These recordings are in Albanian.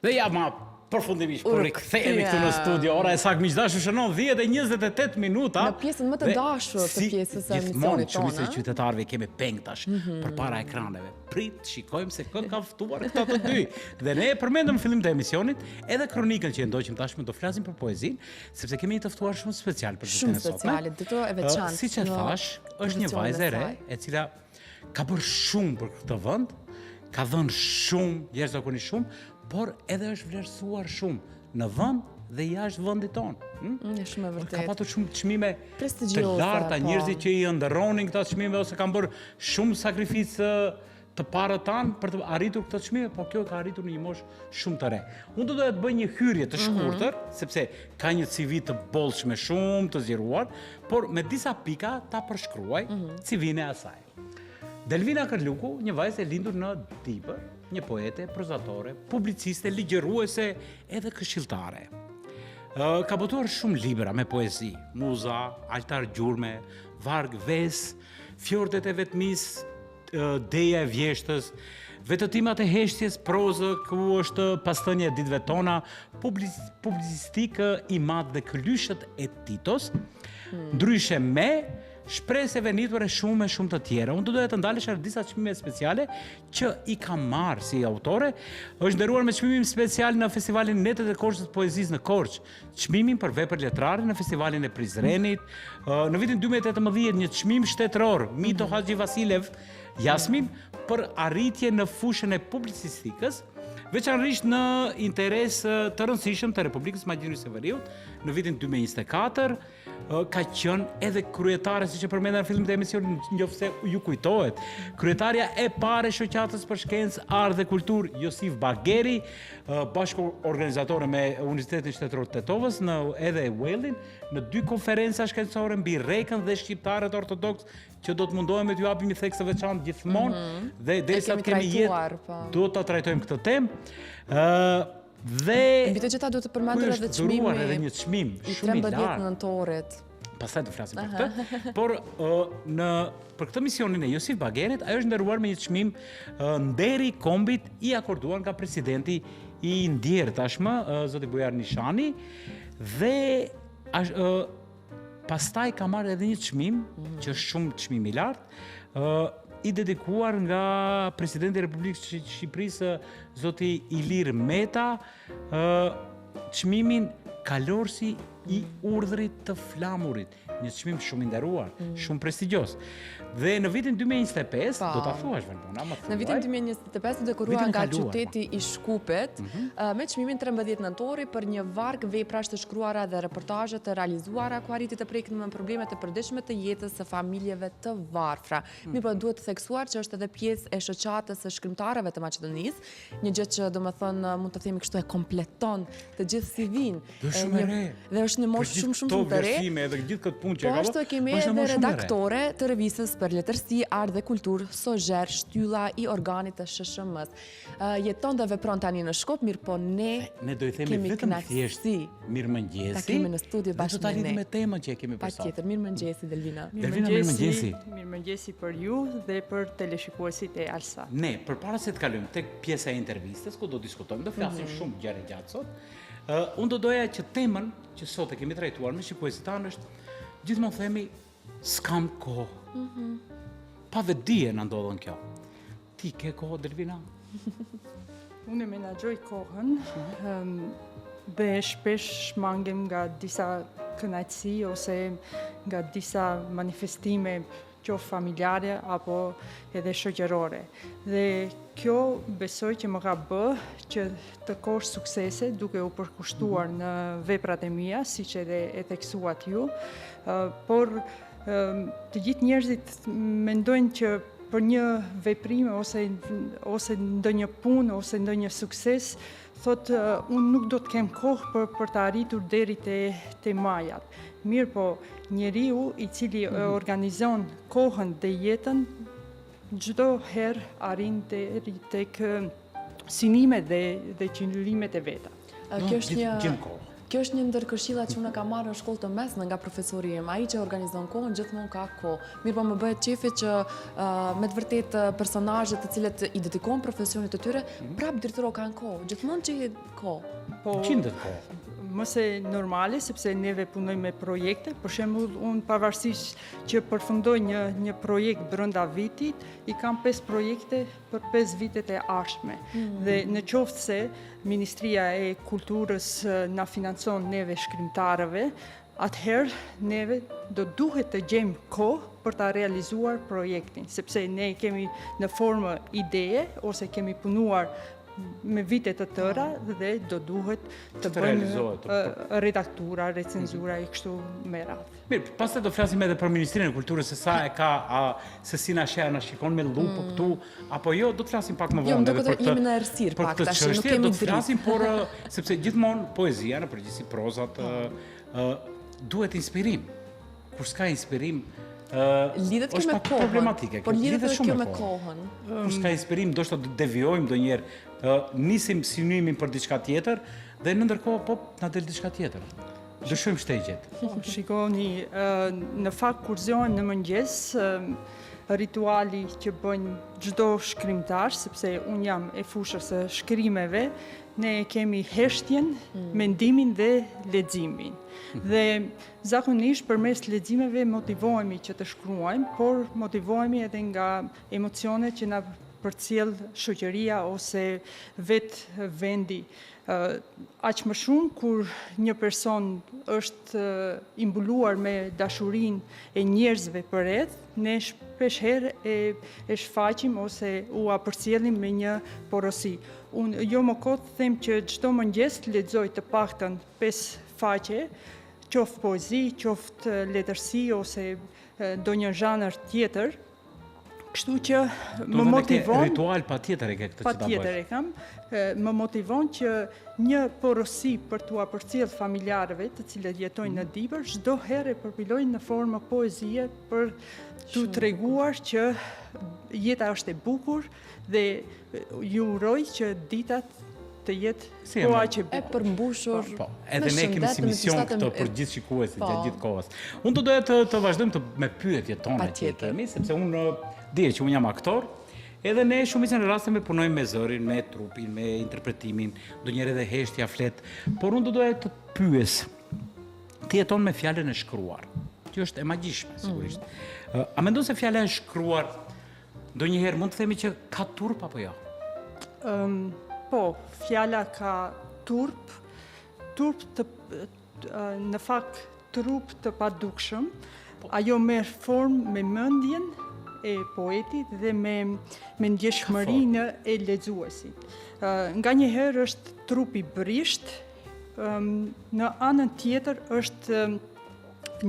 Dhe ja ma përfundimisht po rikthehemi këtu në studio. Ora e saktë miq të dashur shënon 10:28 minuta. Në pjesën më të dashur të pjesës së emisionit tonë. Gjithmonë shumicën e qytetarëve kemi peng tash mm -hmm. përpara ekraneve. Prit, shikojmë se kë kanë ftuar këta të dy. Dhe ne e përmendëm në fillim të emisionit edhe kronikën që e ndoqëm tashmë do flasim për poezinë, sepse kemi një të ftuar shumë special për ditën e sotme. Shumë speciale, ditë e veçantë. Siç e thashë, është një vajzë e re, e cila ka bërë shumë për këtë vend, ka dhënë shumë, jashtëzakonisht shumë, por edhe është vlerësuar shumë në vend dhe jashtë vendit tonë. Hm? Mm, është shumë e vërtetë. Ka patur shumë çmime të larta, po. njerëzit që i ëndërronin këta çmime ose kanë bërë shumë sakrificë të parët tanë për të arritur këto çmime, por kjo ka arritur në një moshë shumë të re. Unë do doja të bëj një hyrje të mhm. shkurtër, mm -hmm. sepse ka një CV të bollshme shumë të zgjeruar, por me disa pika ta përshkruaj mm -hmm. CV-në e asaj. Delvina Kërluku, një vajzë e lindur në Dibër, një poete, prozatore, publiciste, ligjëruese edhe këshilltare. Ka botuar shumë libra me poezi, Muza, Altar Gjurme, Varg Ves, Fjordet e Vetmisë, Deja e vjeshtës, Vetëtimat e heshtjes, prozë, ku është pasthënia e ditëve tona, publicistikë i mat dhe këlyshët e Titos, hmm. ndryshe me shpresë e venitur e shumë e shumë të tjera. Unë do doja të ndalesha në disa çmime speciale që i ka marrë si autore. Është nderuar me çmimin special në festivalin Netët e Korçës të Poezisë në Korçë, çmimin për vepër letrare në festivalin e Prizrenit, në vitin 2018 një çmim shtetëror Mito mhm. Haxhi Vasilev Jasmin për arritje në fushën e publicistikës, veçanërisht në interes të rëndësishëm të Republikës së Maqedonisë së Veriut në vitin 2024 ka qenë edhe kryetare, siç e përmenda në fillim të emisionit, në qoftë se ju kujtohet. Kryetarja e parë e Shoqatës për Shkencë, Art dhe Kulturë, Josif Bageri, bashkëorganizatore me Universitetin Shtetëror të Tetovës në edhe Wellin, në dy konferenca shkencore mbi Rekën dhe shqiptarët ortodoks që do të mundohemi t'ju japim një theks të veçantë gjithmonë mm -hmm. dhe derisa të kemi jetë po. do ta trajtojmë këtë temë. Ë dhe mbi të gjitha duhet të përmendur edhe çmimi. Edhe një çmim shumë i lartë. 13 nëntorit. Pastaj do flasim për këtë. Por në për këtë misionin e Josif Bagerit, ajo është nderuar me një çmim nderi i kombit i akorduar nga presidenti i ndjerë tashmë, zoti Bujar Nishani dhe ash, pastaj ka marrë edhe një çmim mm -hmm. që është shumë çmim i lartë, i dedikuar nga presidenti i Republikës së Shqipërisë, zoti Ilir Meta, çmimin Kalorësi i Urdhrit të Flamurit, një çmim shumë i nderuar, mm. shumë prestigjioz. Dhe në vitin 2025, do ta thuash Valbona, më thuaj. Në vitin 2025 u dekorua nga qyteti i Shkupit mm -hmm. me çmimin 13 nëntori për një varg veprash të shkruara dhe reportazhe të realizuara ku arriti të prekë në problemet e përditshme të jetës së familjeve të varfra. Mm. Mirëpo duhet të theksuar që është edhe pjesë e shoqatës së shkrimtarëve të Maqedonisë, Një gjë që domethënë mund të themi kështu e kompleton të gjithë CV-n. Dhe shumë e re. Dhe është në moshë shumë shumë shumë të re. Për edhe gjithë këtë punë që e ka. Po ashtu e kemi edhe redaktore të revistës për letërsi, art dhe kulturë, Sozher, shtylla i organit të SHSHM-së. Jeton dhe vepron tani në Shkup, mirëpo ne ne do i themi vetëm thjesht mirëmëngjesi. Ta kemi në studio bashkë me ne. Do ta lidhim me temën që e kemi për sot. Patjetër, mirëmëngjesi Delvina. Delvina, mirëmëngjesi. Mirëmëngjesi për ju dhe për teleshikuesit e Alsat. Ne, përpara se të kalojmë tek pjesa e intervistës, ku do diskutojmë, do flasim mm -hmm. shumë gjerë e gjatë sot, uh, unë do doja që temën që sot e kemi trajtuar me shikuesit tanë është gjithmonë themi s'kam kohë. Mm -hmm. Pa vetëdije na ndodhën kjo. Ti ke kohë Delvina? Unë e menaxhoj kohën mm -hmm. dhe shpesh shmangem nga disa kënaqësi ose nga disa manifestime qoftë familjare apo edhe shoqërore. Dhe kjo besoj që më ka bë që të korr suksese duke u përkushtuar mhm. në veprat e mia, siç edhe e theksuat ju, por të gjithë njerëzit mendojnë që për një veprim ose ose ndonjë punë ose ndonjë sukses, thotë unë nuk do të kem kohë për për të arritur deri te te majat. Mirëpo, njeriu i cili e mhm. organizon kohën dhe jetën çdo herë arrin deri tek synimet dhe dhe qëllimet e veta. Kjo është një gjen kohë. Kjo është një ndër këshillat që unë kam marrë në shkollë të mesme nga profesori im. Ai që organizon kohën gjithmonë ka kohë. Mirëpo më bëhet qefi që me të vërtetë personazhet të cilët i dedikohen profesionit të tyre, mm -hmm. prap Dritëro kanë kohë. Gjithmonë që kohë. Po, Gjendet kohë. Më se normale, sepse neve punojmë me projekte. Për shembull, unë pavarësisht që përfundoj një, një projekt brenda vitit, i kam 5 projekte për 5 vitet e ardhshme. Mm. Dhe në qoftë se Ministria e Kulturës na financon neve shkrimtarëve, atëherë neve do duhet të gjejmë kohë për ta realizuar projektin, sepse ne kemi në formë ideje ose kemi punuar me vite të tëra dhe do duhet të bëjmë redaktura, recenzura e kështu me radhë. Mirë, pastaj do flasim edhe për Ministrinë e Kulturës se sa e ka, a, se si na sheh, na shikon me llupë mm. këtu, apo jo, do të flasim pak më jo, vonë edhe për këtë. Jemi në errësirë pak tash, nuk kemi do të flasim, por sepse gjithmonë poezia në përgjithësi prozat ë po. duhet inspirim. Kur s'ka inspirim, ë lidhet kjo me kohën. Problematike. Por lidhet edhe kjo me kohën. Kur s'ka inspirim, ndoshta devijojmë ndonjëherë, ë nisim synimin për diçka tjetër dhe në ndërkohë po na del diçka tjetër. Ndryshojmë shtegjet. Po, shikoni, në fakt kur zgjohem në mëngjes, rituali që bën çdo shkrimtar, sepse unë jam e fushës së shkrimeve, ne kemi heshtjen, mm. mendimin dhe leximin. Mm. Dhe zakonisht përmes leximeve motivohemi që të shkruajmë, por motivohemi edhe nga emocionet që na përcjell shoqëria ose vetë vendi. Aq më shumë kur një person është i mbuluar me dashurinë e njerëzve përreth, ne shpeshherë e, e shfaqim ose ua përcjellim me një porosi. Unë jo më kot them që çdo mëngjes lexoj të paktën 5 faqe, qoftë poezi, qoftë letërsi ose ndonjë zhanër tjetër, Kështu që më motivon... Ritual patjetër e ke këtë që ta bësh. Patjetër e kam. Më motivon që një porosi për t'ua përcjellë familjarëve të cilët jetojnë në mhm. Dibër, çdo herë e përpiloj në formë poezie për t'u treguar që jeta është e bukur dhe ju uroj që dita të jetë si po aq e bukur. E përmbushur. Po, po. Edhe ne kemi si mision këtë për gjithë shikuesit po. gjatë gjithë kohës. Unë do doja të të vazhdojmë të me pyetjet tona që kemi, sepse unë dije që unë jam aktor. Edhe ne shumicën e rasteve punojmë me zërin, me trupin, me interpretimin, ndonjëherë edhe heshtja flet, por unë do doja të pyes. Ti jeton me fjalën e shkruar, që është e magjishme, sigurisht. Mm. A mendon se fjala e shkruar Ndonjëherë mund të themi që ka turp apo jo? Um, po, fjala ka turp, turp të, në fakt trup të padukshëm, po. ajo merr formë me mendjen e poetit dhe me, me ndjeshmërinë e lexuesit. Nganjëherë është trup i brishtë, në anën tjetër është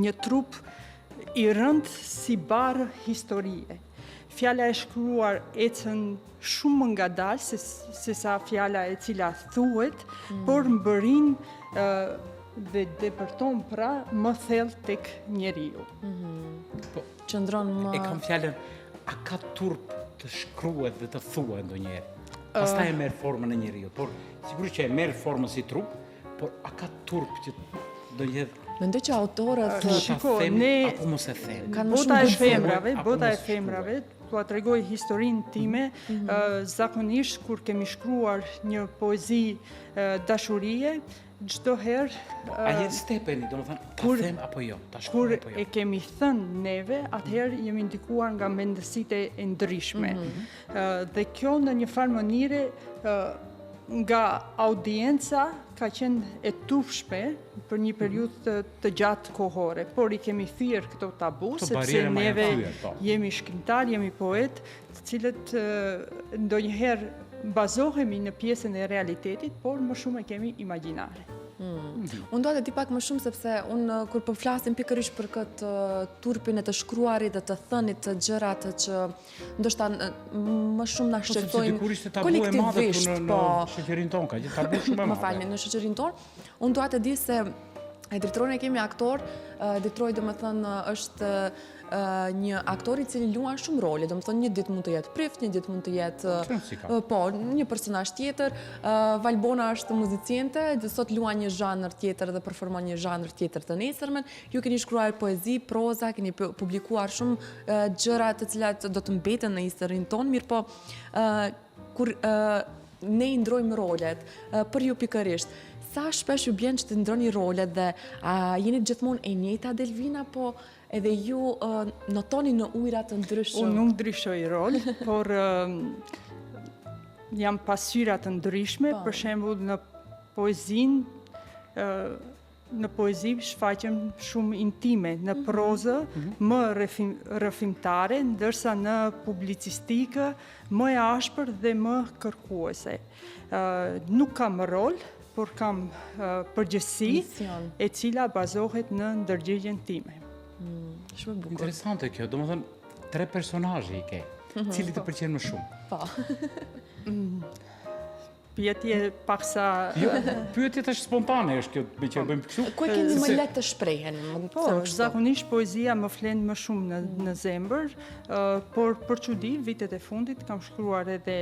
një trup I rëndë si barrë historie. Fjala e shkruar ecën shumë më ngadalë se, se sa fjala e cila thuhet, mm. por mbërrin dhe depërton pra më thellë tek njeriu. Mm -hmm. po, Qëndron më... E kam fjalën, a ka turp të shkruhet dhe të thuhet ndonjëherë? Pastaj e merr formën e njeriut, por sigurisht që e merr formën si trup, Por a ka turp që ndonjëherë Mendoj që autorët shiko, ne apo mos e them. Kanë bota e femrave, bota e femrave, t'ua tregoj historinë time, mm -hmm. zakonisht kur kemi shkruar një poezi dashurie, çdo herë po, a je stepeni, domethënë, ta kur, them apo jo, ta shkruaj apo jo. Kur e kemi thënë neve, atëherë jemi ndikuar nga mendësitë e ndryshme. Mm -hmm. Dhe kjo në një farë mënyre nga audienca ka qenë e turpshme për një periudhë të, të gjatë kohore, por i kemi thyer këto tabu, sepse neve po. jemi shkrimtarë, jemi poetë, të cilët ndonjëherë bazohemi në pjesën e realitetit, por më shumë e kemi imagjinare. Mm. Unë dua të di pak më shumë sepse unë kur po flasim pikërisht për këtë turpin e të shkruarit dhe të thënit të gjërat që ndoshta më shumë na po, shqetësojnë dikur ishte tabu e madhe këtu në, në po, shoqërinë tonë, ka qenë tabu shumë e madhe. Më falni, në shoqërinë tonë, unë dua të di se. E Dritroin e kemi aktor, Dritroi domethënë është një aktor i cili luan shumë role, domethënë një ditë mund të jetë prift, një ditë mund të jetë po, një personazh tjetër. Valbona është muziciente, dhe sot luan një zhanër tjetër dhe performon një zhanër tjetër të nesërmen. Ju keni shkruar poezi, proza, keni publikuar shumë gjëra të cilat do të mbeten në historinë tonë, mirëpo kur ne i ndrojmë rolet, për ju pikërisht, sa shpesh ju bjen që të ndroni rolet dhe a jeni gjithmonë e njëjta Delvina, po edhe ju notoni në ujra të ndryshëm? Unë nuk ndryshoj rol, por jam pasqyra të ndryshme, po. për shembull në poezinë, Në poezi shfaqem shumë intime, në mhm. prozë mhm. më rrëfimtare, ndërsa në publicistikë më e ashpër dhe më kërkuese. Nuk kam rol, por kam përgjegjësi e cila bazohet në ndërgjegjen time. Mm, shumë bukur. Interesante kjo, domethënë, tre personazhe i ke. Mhm. Cili të pëlqen më shumë? Po. Mm. Pyetje paksa... Jo, pyetje është spontane është kjo me që po. bëjmë kështu. Ku e keni më lehtë të shpreheni? Po, zakonisht poezia më flen më shumë në, mm. në zemër, por për çudi, vitet e fundit kam shkruar edhe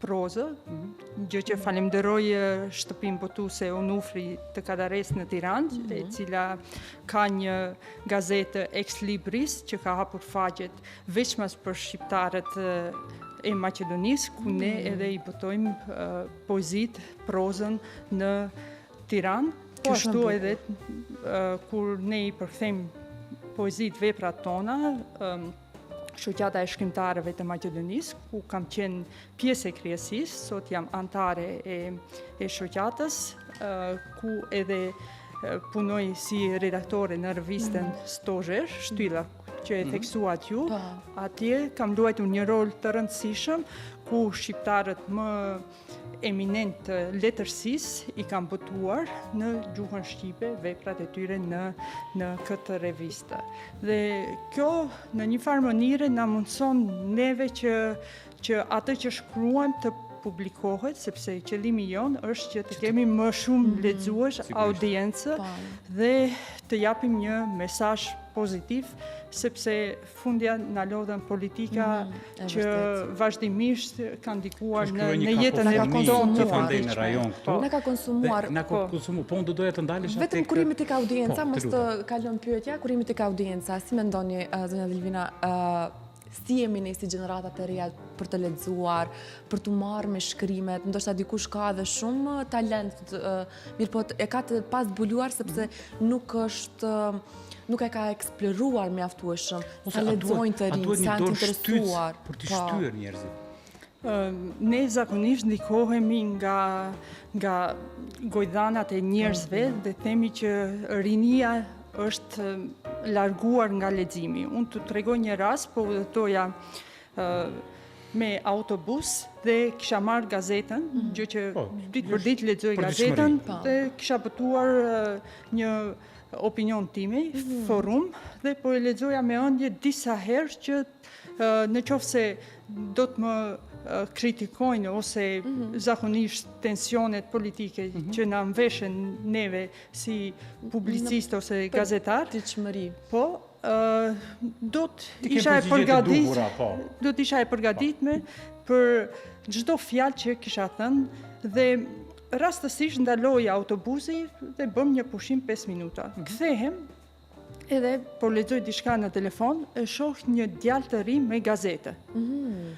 prozë, mm. gjë që falemderoj shtëpinë botuese Onufri të Kadaresë në Tiranë, mm -hmm. e cila ka një gazetë Ex Libris që ka hapur faqet veçmas për shqiptarët e Maqedonisë, ku ne mm. edhe i botojmë poezitë, prozën në Tiranë, po ashtu edhe kur ne i përkthejmë poezitë veprat tona, Shoqata e Shkrimtarëve të Maqedonisë, ku kam qenë pjesë e kryesisë, sot jam anëtare e, e shoqatës, ku edhe punoj si redaktore në revistën mm. Stozher, shtylla që e mhm. theksuat ju, po. atje kam luajtur një rol të rëndësishëm ku shqiptarët më eminentë të letërsisë i kanë botuar në gjuhën shqipe veprat e tyre në në këtë revistë. Dhe kjo në një farë mënyre na mundëson neve që që atë që shkruajmë të publikohet, sepse qëllimi jonë është që të kemi më shumë mhm. lexues, audiencë po. dhe të japim një mesazh pozitiv, sepse fundja na lodhën politika mm, që vazhdimisht ka ndikuar në në jetën e tonë të fundit në rajon këtu. Na ka konsumuar. Na ka po. konsumuar. Po unë do doja të ndalesha tek Vetëm kur jemi tek audienca, po, mos të kalon pyetja, kur jemi tek audienca, si mendoni zonja Delvina, Si jemi ne si gjenerata të reja për të lexuar, për t'u marrë me shkrimet, ndoshta dikush ka edhe shumë talent, mirëpo e ka të pazbuluar sepse nuk është nuk e ka eksploruar mjaftueshëm. Sa lexojnë të rinjtë, sa janë të interesuar. Për t'i po. shtyrë njerëzit. Ne zakonisht ndikohemi nga nga gojëdhanat e njerëzve mhm. dhe themi që rinia është larguar nga leximi. Unë të tregoj një rast, po udhëtoja me autobus dhe kisha marrë gazetën, mm -hmm. gjë që po, ditë për ditë lexoj gazetën po. dhe kisha botuar një opinion timin, mm -hmm. forum dhe po e lexoja me ëndje disa herë që në qoftë se do të më kritikojnë ose mm -hmm. zakonisht tensionet politike mm -hmm. që na mveshen neve si publicist ose gazetar. Përditshmëri. Po, do të isha e përgatit, po. do të isha e përgatitme për çdo fjalë që kisha thënë dhe rastësisht ndaloi autobusi dhe bëmë një pushim 5 minuta. Mhm. Kthehem edhe po lexoj diçka në telefon, e shoh një djalë të ri me gazetë. Mm -hmm.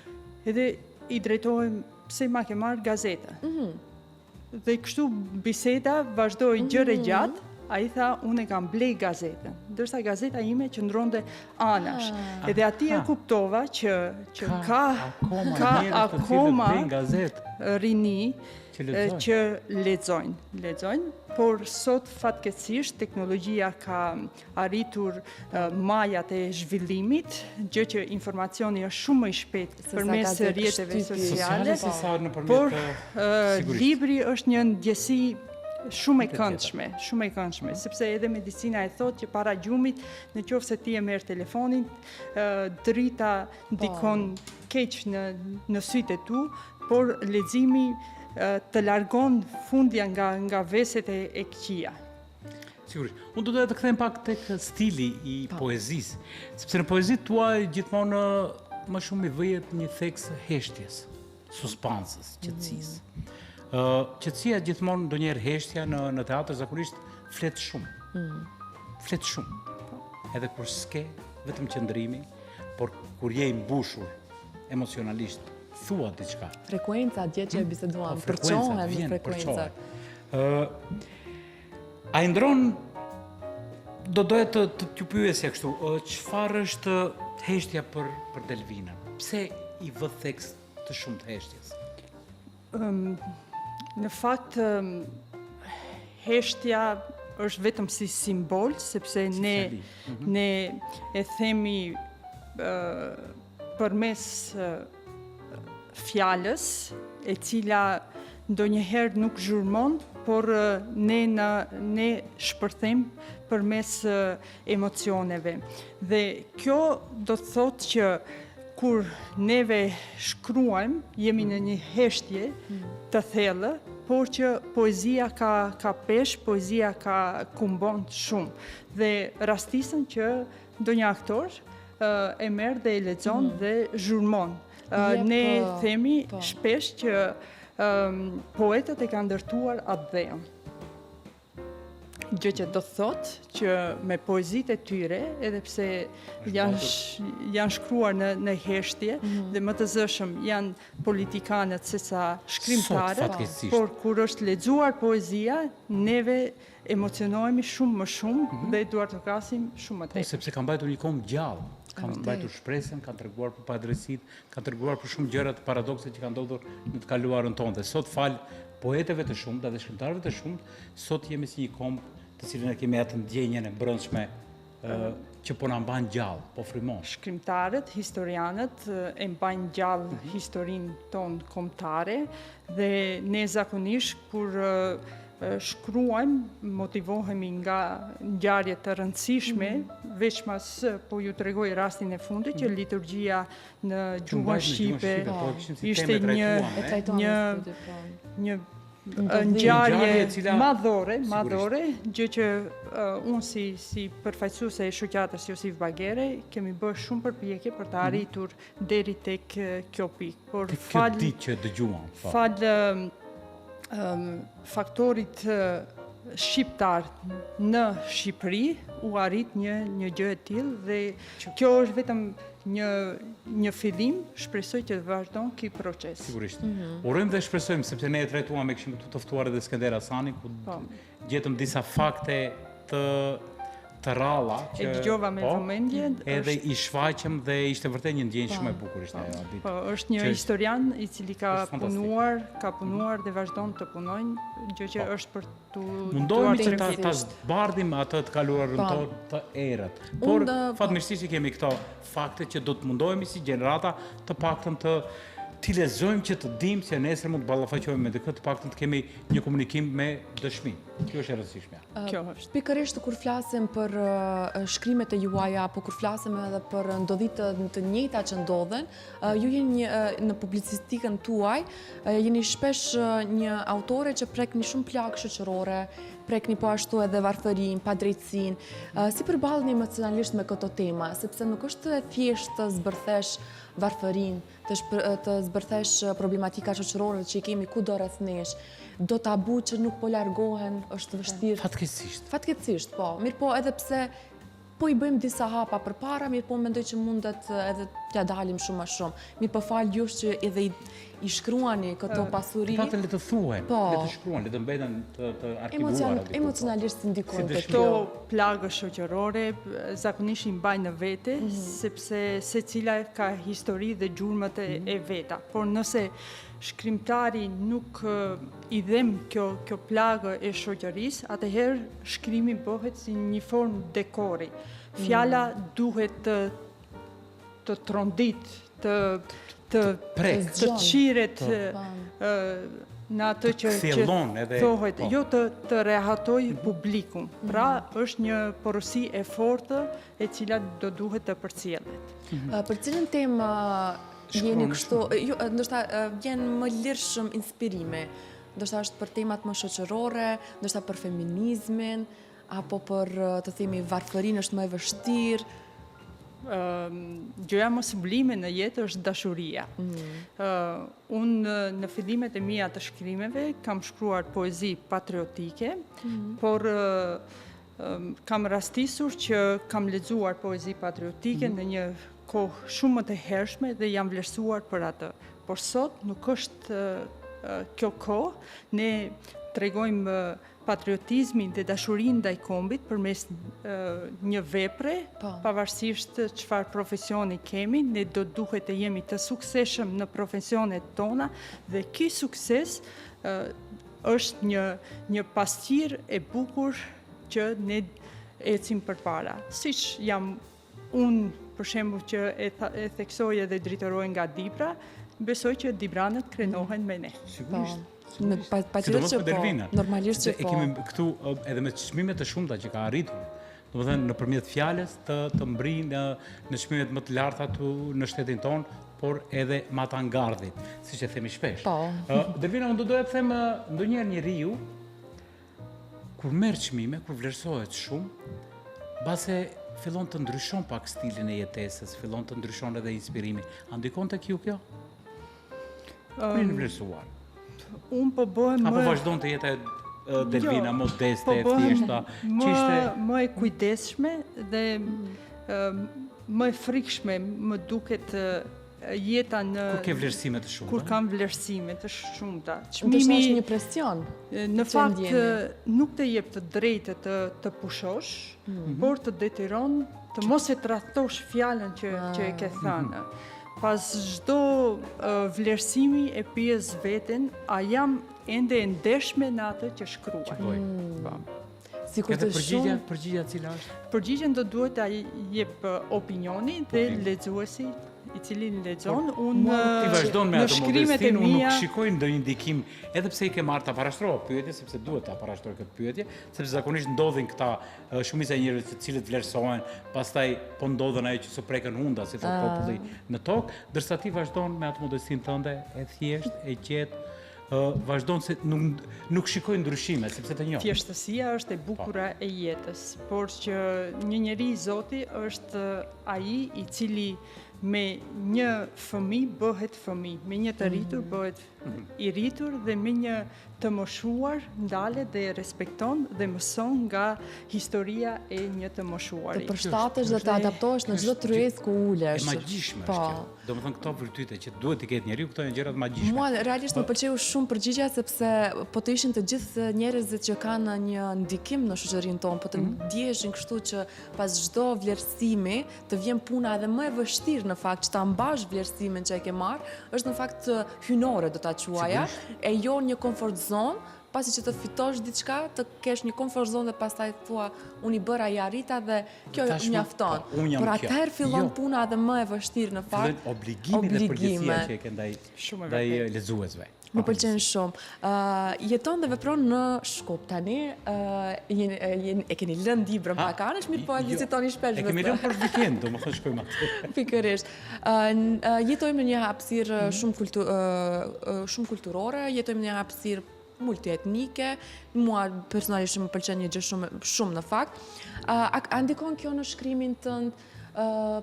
Edhe i drejtohem pse ma ke marrë gazetën. Mm -hmm. Dhe kështu biseda vazhdoi mm -hmm. gjerë e gjatë, ai tha unë e kam ble gazetën, ndërsa gazeta ime qëndronte anash. Ah. Edhe aty e kuptova që që ka ka akoma, ka akoma rini që lexojnë. që lexojnë, lexojnë, por sot fatkeqësisht teknologjia ka arritur majat e zhvillimit, gjë që informacioni është shumë më i shpejtë përmes rrjeteve sociale, por libri është një ndjesi shumë e këndshme, shumë e këndshme, mhm. sepse edhe medicina e thotë që para gjumit, në qoftë se ti e merr telefonin, drita po. ndikon keq në në sytë e tu, por leximi të largon fundja nga nga veset e, e këqija. Sigurisht. Unë do doja të kthehem pak tek stili i po. poezisë, sepse në poezitë tuaja gjithmonë më shumë i vëhet një theks heshtjes, suspansës, qetësisë. Mm. Ë, qetësia gjithmonë ndonjëherë heshtja në në teatër zakonisht flet shumë. Mm. Flet shumë. Po. Edhe kur s'ke vetëm qëndrimi, por kur je i mbushur emocionalisht, thua diçka. Frekuenca dje që e hmm? biseduam, po, përçohen frekuencat. Ë A i ndron do doja të të t'ju pyesja kështu, çfarë është heshtja për për Delvinën? Pse i vë theks të shumtë heshtjes? Um, në fakt um, heshtja është vetëm si simbol sepse si ne mm -hmm. ne e themi uh, përmes uh, fjalës, e cila ndonjëherë nuk zhurmon, por ne në ne shpërthejmë përmes emocioneve. Dhe kjo do të thotë që kur neve shkruajmë, jemi në një heshtje të thellë, por që poezia ka, ka peshë, poezia ka kumbon shumë. Dhe rastisën që Ndonjë aktor e merr dhe e lexon mm. dhe zhurmon. Ne po, themi po. shpesh që poetët e kanë ndërtuar atdheun. Gjë që do të thotë që me poezitë e tyre, edhe pse janë janë shkruar në në heshtje mm -hmm. dhe më të zëshëm janë politikanët sesa shkrimtarët, por kur është lexuar poezia, neve Emocionohemi shumë më shumë mm -hmm. dhe duartrokasim shumë më po, tepër. Po, sepse kanë mbajtur një komb gjallë, kanë mbajtur shpresën, kanë treguar për padrejtësitë, kanë treguar për shumë gjëra të paradokse që kanë ndodhur në të kaluarën tonë. Dhe sot falë poetëve të shumtë dhe shkrimtarëve të shumtë, sot jemi si një komb të cilin e kemi atë ndjenjën e brendshme që po na mban gjallë, po frymon. Shkrimtarët, historianët e mbajnë gjallë mm -hmm. historinë tonë kombëtare dhe ne zakonisht kur shkruajmë, motivohemi nga ngjarje të rëndësishme, mm -hmm. veçmas po ju tregoj rastin e fundit që mhm. liturgjia në gjuhën shqipe po, ishte një një një ngjarje madhore, madhore, gjë që unë si si përfaqësuese e shoqatës Josif Bagere kemi bërë shumë përpjekje për të mhm. arritur deri tek kjo pikë. Por falë ditë që dëgjuam. Po. Falë faktorit shqiptar në Shqipëri u arrit një një gjë e tillë dhe kjo është vetëm një një fillim, shpresoj që të vazhdon ky proces. Sigurisht. Mm -hmm. Urojmë dhe shpresojmë sepse ne e trajtuam e kishim këtu të ftuar edhe Skender Hasanin ku po. gjetëm disa fakte të të rralla që e dëgjova me po, vëmendje, edhe i shfaqëm dhe ishte vërtet një ndjenjë shumë e po. bukur ishte ajo ditë. Po, është një historian i cili ka punuar, ka punuar dhe vazhdon të punojë, gjë që po. është për t'u Mundohemi që ta, ta zbardhim atë të kaluarën po. tonë të errët. Por fatmirësisht i kemi këto fakte që do të mundohemi si gjenerata të paktën të t'i lexojmë që të dimë se nesër mund të ballafaqohemi me dikë, të paktën të kemi një komunikim me dëshmi. Kjo është e rëndësishmja. Kjo është. Pikërisht kur flasim për shkrimet e juaja, apo kur flasim edhe për ndodhitë të njëjta që ndodhen, ju jeni një, në publicistikën tuaj, jeni shpesh një autore që prekni shumë plagë shoqërore, prekni po ashtu edhe varfërinë, padrejtësinë. Si përballeni emocionalisht me këto tema, sepse nuk është e thjeshtë të zbërthesh varfërinë, të, të zbërthesh problematika shoqërore që i kemi kudo rreth nesh. Do tabu që nuk po largohen, është vështirë. Fatkeqësisht. Fatkeqësisht, po. Mirëpo edhe pse po i bëjmë disa hapa përpara, mirëpo mendoj që mundet edhe t'ia dalim shumë ma shumë. Mirëpo falë jush që edhe i, i shkruani këto pasuri. Të paktën le të thuhen, po. le të shkruhen, le të mbeten të, të arkivuara. Emocion, emocionalisht ndikojnë të kjo. Këto plagë shoqërore zakonisht i mbajnë në vete, mm -hmm. sepse secila ka histori dhe gjurmët e, mm -hmm. e veta. Por nëse shkrimtari nuk i dhemb kjo, kjo plagë e shoqërisë, atëherë shkrimi bëhet si një formë dekori. Fjala mm. duhet të të trondit, të të prek, të çiret në atë që që edhe thuhet, po. jo të të rehatojë mhm. publikun. Mhm. Pra, është një porosi e fortë e cila do duhet të përcjellet. Mhm. Për cilën temë jeni kështu, jo, ndoshta vjen më lirshëm inspirimi, ndoshta është për temat më shoqërore, ndoshta për feminizmin. apo për të themi varfërinë është më e vështirë? Gjëja më sublime në jetë është dashuria. Mm. Unë në fillimet e mia të shkrimeve kam shkruar poezi patriotike, mm. por kam rastisur që kam lexuar poezi patriotike mm. në një kohë shumë më të hershme dhe jam vlerësuar për atë. Por sot nuk është kjo kohë, ne tregojmë patriotizmin dhe dashurinë ndaj kombit përmes një vepre, po. pavarësisht çfarë profesioni kemi, ne do duhet të jemi të suksesshëm në profesionet tona dhe ky sukses është një një pasqyrë e bukur që ne ecim përpara. Siç jam Unë, për shembull, që e, e theksoj edhe dritoroj nga Dibra, besoj që Dibranët krenohen me ne. Sigurisht. Po. Në pa, patjetër që po, normalisht që po. E kemi këtu edhe me çmime të shumta që ka arritur. Domethënë nëpërmjet fjalës të të mbrijë në në çmimet më të larta të në shtetin tonë, por edhe matanë gardhit, siç e themi shpesh. Po. Delvina, unë do doja të them ndonjëherë njeriu Kur merr çmime, kur vlerësohet shumë, mbase fillon të ndryshon pak stilin e jetesës, fillon të ndryshon edhe inspirimin. A ndikon tek ju kjo? Kur jeni vlerësuar? Unë po bëhem më... Apo vazhdon të jetë Delvina jo, modeste, po e thjeshta, që ishte... Më e kujdesshme dhe më e frikshme më duket jeta në... Kur ke vlerësime të shumta? Kur kam vlerësime të shumta. Çmimi është një presion. Në fakt, nuk të jep të drejtë të, të pushosh, mm -hmm. por të detyron të mos e tradhtosh fjalën që, ah. që e ke thënë. Mm -hmm. Pas çdo vlerësimi e pyes veten, a jam ende e ndershme në atë që shkruaj. Që mm. Po. Sikur të shumë... Përgjigja cila është? Përgjigjen do duhet ta jep opinioni dhe lexuesi i cili lexon, unë ti vazhdon me atë modestinë, unë nuk shikoj ndonjë ndikim, edhe pse i ke marrë ta parashtrova pyetje, sepse duhet ta parashtroj këtë pyetje, sepse zakonisht ndodhin këta shumica e njerëzve të cilët vlerësohen, pastaj po ndodhen ajo që s'u prekën hunda, si thotë ah. populli në tokë, ndërsa ti vazhdon me atë modestinë tënde e thjeshtë, e qetë, vazhdon se nuk nuk shikoj ndryshime sepse të njoh. Thjeshtësia është e bukura po. e jetës, por që një njeri i zoti është ai i cili me një fëmijë bëhet fëmijë, me një të rritur mm. bëhet mm. i rritur dhe me një të moshuar ndalet dhe e respekton dhe mëson nga historia e një të moshuari. Të përshtatesh dhe të adaptohesh në çdo tryezë ku ulesh. E magjishme është po. kjo. Domethënë këto virtyte që duhet t'i ketë njeriu, këto janë gjëra të magjishme. Mua realisht më pëlqeu shumë përgjigja sepse po të ishin të gjithë njerëzit që kanë një ndikim në shoqërinë tonë, po të mm -hmm. ndjeheshin kështu që pas çdo vlerësimi të vjen puna edhe më e vështirë në fakt që ta mbash vlerësimin që e ke marrë, është në fakt hyjnore do ta quaja, e jo një comfort zone, pasi që të fitosh diçka, të kesh një comfort zone dhe pastaj thua unë i bëra i arrita dhe kjo mjafton. Po, Por atëherë fillon jo. puna edhe më e vështirë në fakt. Fillon obligimi dhe përgjegjësia që e ke ndaj ndaj lexuesve. Më pëlqen shumë. Uh, jeton dhe vepron në Shkup tani, uh, jeni, e keni lënë Dibrën pak anash, mirëpo e jo, vizitoni shpesh. E kemi lënë për vikend, domethënë shkojmë aty. Pikërisht. Uh, jetojmë në një hapësirë mm -hmm. shumë, kultu, uh, shumë kulturore, jetojmë në një hapësirë multietnike, mua personalisht më pëlqen një gjë shumë shumë në fakt. A, a ndikon kjo në shkrimin tënd? Ë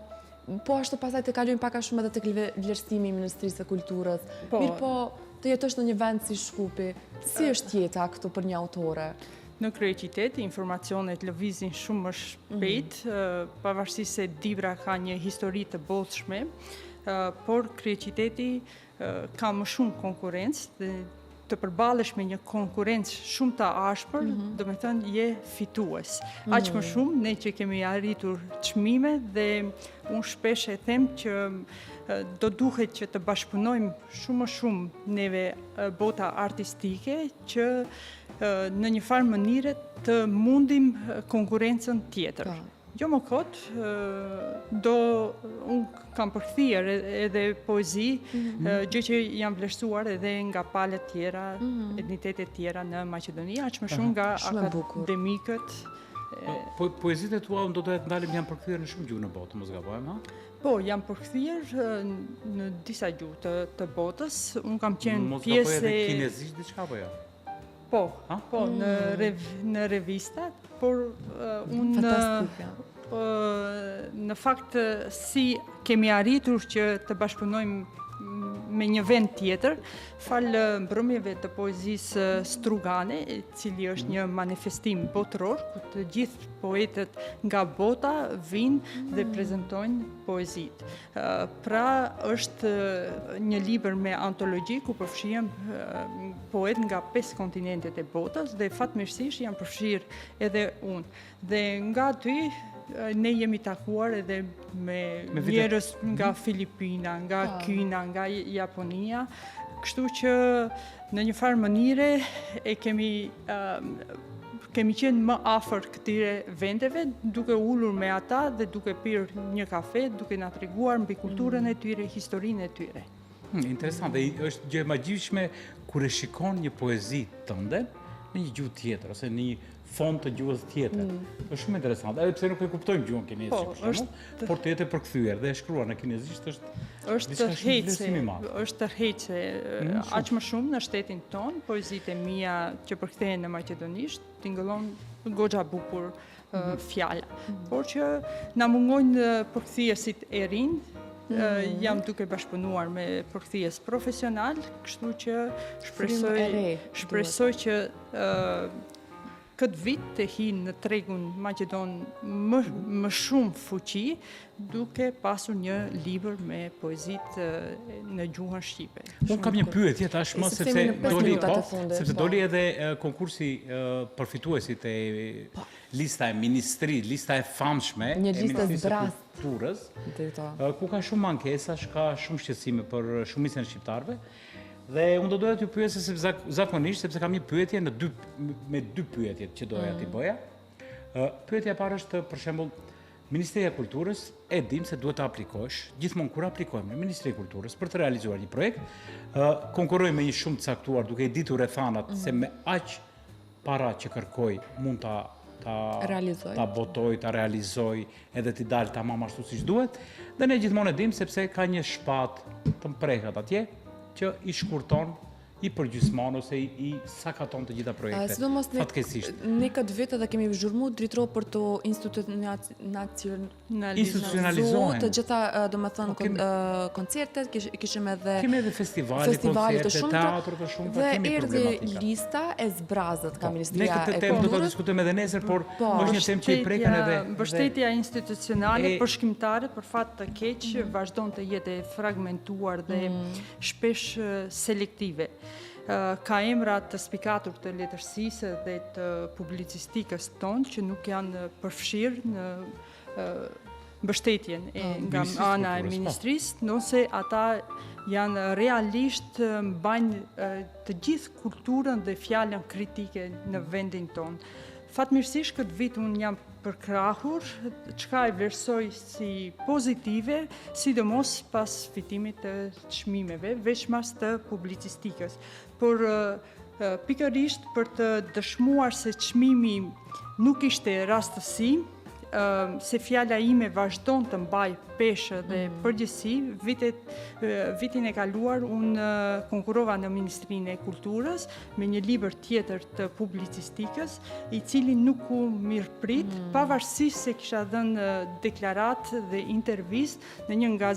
po ashtu pastaj të kalojmë pak a shumë edhe tek vlerësimi i Ministrisë së Kulturës. Po. Mirëpo, të jetosh në një vend si Shkupi, si është jeta këtu për një autore? Në kryeqytet, informacionet lëvizin shumë më shpejt, mm -hmm. pavarësisht se Dibra ka një histori të bollshme, por kryeqyteti ka më shumë konkurrencë dhe të përballesh me një konkurrencë shumë të ashpër, mm -hmm. domethënë je fitues. Mm -hmm. Aq më shumë ne që kemi arritur çmime dhe unë shpesh e them që do duhet që të bashkëpunojmë shumë më shumë neve bota artistike që në një farë mënyre të mundim konkurrencën tjetër. Po. Jo më kot, do unë kam përkthyer edhe poezi, mm -hmm. gjë që janë vlerësuar edhe nga palët tjera, mm -hmm. etnitetet tjera në Maqedoni, aq më shumë nga akademikët. Po, po, poezitë e tua unë do doja të ndalem janë përkthyer në shumë gjuhë në botë, mos gabohem, ha? Po, janë përkthyer në disa gjuhë të, të botës. Unë kam qenë pjesë e kinezisht diçka apo jo? Po, po, në mm. në revistat, por unë Fantastike. Në fakt si kemi arritur që të bashkëpunojmë me një vend tjetër, falë mbrëmjeve të poezisë strugane, i cili është një manifestim botëror, ku të gjithë poetët nga bota vijnë dhe mm. prezentojnë poezitë. Pra është një libër me antologji ku përfshihen poetë nga pesë kontinentet e botës dhe fatmirësisht jam përfshirë edhe unë. Dhe nga aty ne jemi takuar edhe me, me njerëz nga mhm. Filipina, nga po. Kina, nga Japonia, kështu që në një farë mënyre e kemi kemi qenë më afër këtyre vendeve, duke ulur me ata dhe duke pirë një kafe, duke na treguar mbi kulturën e tyre, historinë e tyre. Hmm, interesant, dhe është gjë e magjishme kur e shikon një poezi tënde në një gjuhë tjetër ose në një fond të gjuhës tjetër. Mm. Është shumë interesant, edhe pse nuk e kuptojmë gjuhën kineze, po, për shembull, por të jetë e përkthyer dhe e shkruar në kinezisht është është tërheqëse, është tërheqëse, mm, aq më shumë në shtetin tonë, poezitë e mia që përkthehen në maqedonisht, tingëllon goxha bukur mm. fjala. Mm. Por që na mungojnë përkthyesit e rinj, mm. jam duke bashkëpunuar me përkthyes profesional, kështu që shpresoj shpresoj që këtë vit të hyjnë në tregun maqedon më, më shumë fuqi, duke pasur një libër me poezitë në gjuhën shqipe. Unë kam një pyetje tashmë sepse doli po, sepse po. doli edhe konkursi për fituesit e po. lista e ministri, lista e famshme një e Ministrisë së Kulturës, ku ka shumë ankesa, ka shumë shqetësime për shumicën e shqiptarëve. Dhe unë do doja t'ju pyesja sepse zakonisht sepse kam një pyetje në dy me dy pyetje që doja t'i mm. bëja. Pyetja e parë është për shembull Ministria e Kulturës e dim se duhet të aplikosh, gjithmonë kur aplikojmë në Ministrinë e Kulturës për të realizuar një projekt, konkurrojmë me një shumë të caktuar duke i ditur rrethanat mm -hmm. se me aq para që kërkoj mund ta ta realizoj, ta botoj, ta realizoj edhe t'i dalë tamam ashtu siç duhet. Dhe ne gjithmonë e dim sepse ka një shpatë të mprehët atje që i shkurton i përgjysmon ose i, i sakaton të gjitha projektet. Sidomos ne, fatkeqësisht. Ne këtë vit edhe kemi zhurmu Dritëro për të institucionalizuar të gjitha, domethënë, po, kemi, koncertet, kishim edhe kemi edhe festivale, festivale të shumta, teatro të shumta, dhe kemi erdhi lista e zbrazët nga po, Ministria e Kulturës. Ne këtë temë do ta diskutojmë edhe nesër, por po, është një temë që i prekën edhe mbështetja institucionale për shkrimtarët për fat të keq mm. vazhdon të jetë e fragmentuar dhe mm. shpesh selektive. Ka emra të spikatur të letërsisë dhe të publicistikës tonë që nuk janë përfshirë në mbështetjen e po. nga ana e po. ministrisë, ndonëse ata janë realisht mbajnë të gjithë kulturën dhe fjalën kritike në vendin tonë. Fatmirësisht këtë vit unë jam përkrahur, çka e vlerësoj si pozitive, sidomos pas fitimit të çmimeve, veçmas të publicistikës. Por pikërisht për të dëshmuar se çmimi nuk ishte rastësi, se fjala ime vazhdon të mbajë peshë dhe mm. përgjegjësi, vitet, vitin e kaluar unë konkurrova në Ministrinë e Kulturës me një libër tjetër të publicistikës, i cili nuk u mirëprit, mm. pavarësisht se kisha dhënë deklaratë dhe intervistë në një nga,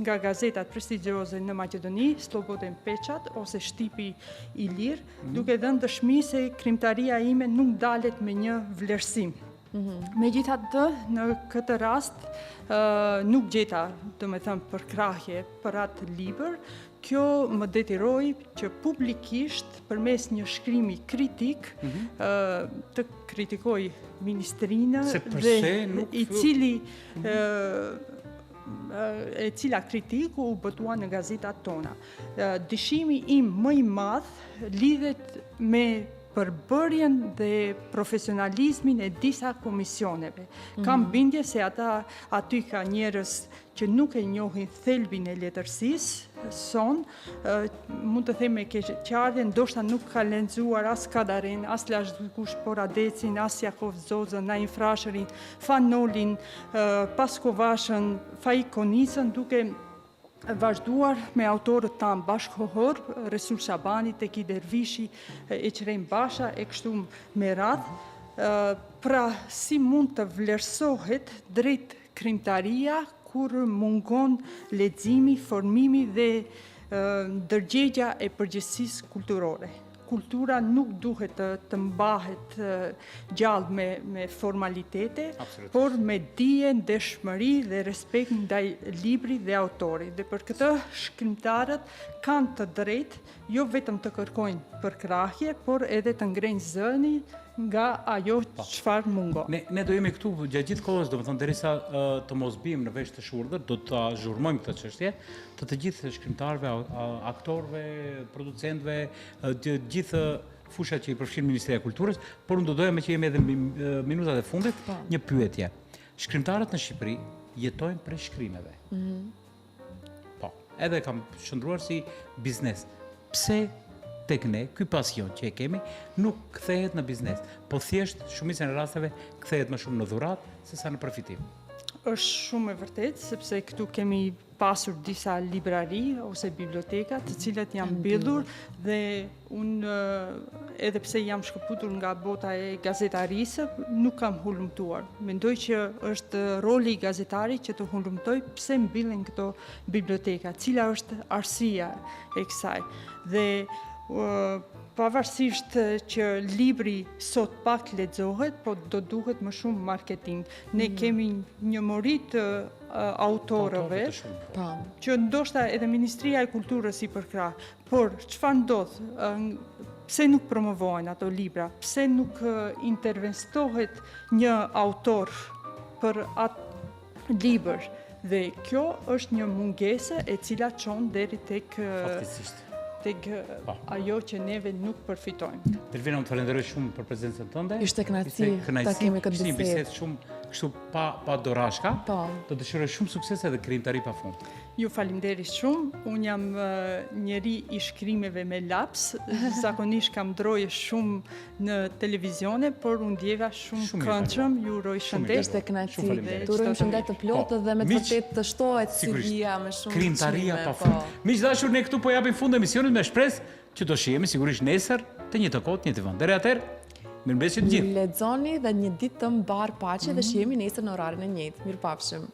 nga gazetat prestigjioze në Maqedoni, Slloboden Peçat ose Shtipi i Lirë, mm. duke dhënë dëshmi se krijimtaria ime nuk ndalet me një vlerësim. Mhm. Megjithatë, në këtë rast, nuk gjeta, domethënë, përkrahje për atë libër, kjo më detyroi që publikisht përmes një shkrimi kritik mhm. të kritikoj ministrinë dhe nuk... i cili mhm. e cila kritikë u botua në gazetat tona. Dyshimi im më i madh lidhet me përbërjen dhe profesionalizmin e disa komisioneve. Mm -hmm. Kam bindje se ata aty ka njerëz që nuk e njohin thelbin e letërsisë sonë, mund të them me keqardhje, ndoshta nuk ka lexuar as Kadarenë, as Lasgush Poradecin, as Jakov Zozën, Naim Frashërin, Fan Nolin, Pasko Vashën, Faik Konicën, duke. vazhduar me autorët tanë bashkëkohorë, Resul Shabani, Teki Dervishi, Eqrem Basha e kështu me radhë. Pra, si mund të vlerësohet drejt krijimtaria kur mungon leximi, formimi dhe ndërgjegja e përgjegjësisë kulturore. Kultura nuk duhet të, të mbahet gjallë me, me formalitete, por me dije, ndershmëri dhe respekt ndaj librit dhe autorit. Dhe për këtë shkrimtarët kanë të drejtë jo vetëm të kërkojnë përkrahje, por edhe të ngrejnë zërin nga ajo po. çfarë mungon. Ne ne do jemi këtu gjatë gjithë kohës, domethënë derisa të mos biem në vesh të shurdhër, do ta zhurmojmë këtë çështje të të gjithë shkrimtarëve, aktorëve, producentëve, të gjithë fushat që i përfshin Ministria e Kulturës, por unë do doja meqë jemi edhe minutat e fundit, po. një pyetje. Shkrimtarët në Shqipëri jetojnë prej shkrimeve. Mm -hmm. Po, edhe kanë shndërruar si biznes. Pse tek ne, ky pasion që e kemi, nuk kthehet në biznes, po thjesht shumicën e rasteve kthehet më shumë në dhuratë sesa në përfitim. Është shumë e vërtetë, sepse këtu kemi pasur disa librari ose biblioteka të cilat janë mbyllur dhe unë edhe pse jam shkëputur nga bota e gazetarisë, nuk kam hulumtuar. Mendoj që është roli i gazetarit që të hulumtojë pse mbyllen këto biblioteka, cila është arsyeja e kësaj. Dhe pavarësisht që libri sot pak lexohet, po do duhet më shumë marketing. Ne mm. kemi një mori të autorëve, po. që ndoshta edhe Ministria e Kulturës i përkrah, Por, çfarë ndodh? Pse nuk promovohen ato libra? Pse nuk intervistohet një autor për atë libër? Dhe kjo është një mungesë e cila çon deri tek tek po. ajo që neve nuk përfitojmë. Delvina, unë të falenderoj shumë për prezencën tënde. Ishte kënaqësi ta kemi këtë bisedë. Ishte një bisedë shumë kështu pa pa dorashka. Po. Të dëshiroj shumë suksese dhe krijimtari pa fund. Ju faleminderit shumë. Unë jam njeri i shkrimeve me laps. Zakonisht kam droje shumë në televizione, por u ndjeva shumë, shumë këndshëm. Ju uroj shëndet. Ishte kënaqësi. Të urojmë shëndet të plotë po, dhe me të vërtetë të shtohet CV-ja me shumë krijimtaria pa fund. Po. Miq të dashur, ne këtu po japim fund emisionit me shpresë që do shihemi sigurisht nesër të njëjtën kohë, të njëjtin vend. Deri atëherë, mirëmbrëmje të gjithë. Lexoni dhe një ditë të mbarë paqe dhe mhm. shihemi nesër në orarin e njëjtë. Mirupafshim.